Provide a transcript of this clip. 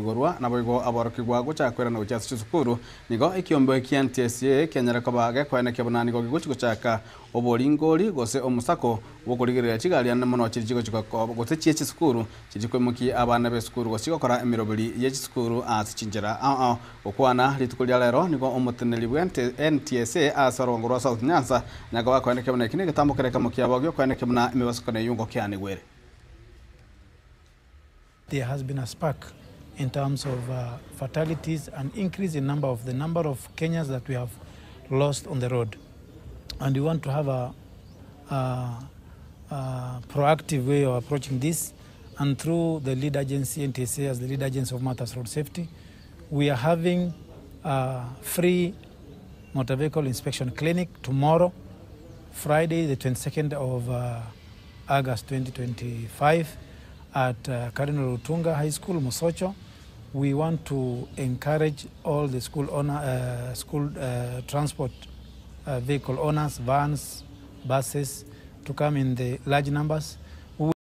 koigorwa naboigo aborokigwa gochaka koirana gochia ase chisukuru nigo ekiombe kia NTSA kianyare koba gekoenekia buna nigo gegochi gochaka oboringori gose omosako bw'okorigereria chigari ande mono chiria chigochi gose chie chisukuru chiria chikoimokia abana b'esukuru gose chigokora emeroberi ye chisukuru ase chinchera ao ao. Gokwana rituko ria rero nigo omoteneneri bwe NTSA ase orogongo rwa South Nyanza nigo akoenekia buna eki negetambo kere ekemo kiabo giokoenekia buna emebasokano eyio ngokianigwe ere. There has been a spark in terms of fatalities and increase in number of the number of Kenyans that we have lost on the road and we want to have a, a, a proactive way of approaching this and through the lead agency NTSA as the lead agency of matters road safety we are having a free motor vehicle inspection clinic tomorrow Friday the 22nd of uh, August 2025 at uh, Cardinal Otunga High School, Mosocho. We want to encourage all the school owner, school transport vehicle owners, vans, buses, to come in the large numbers.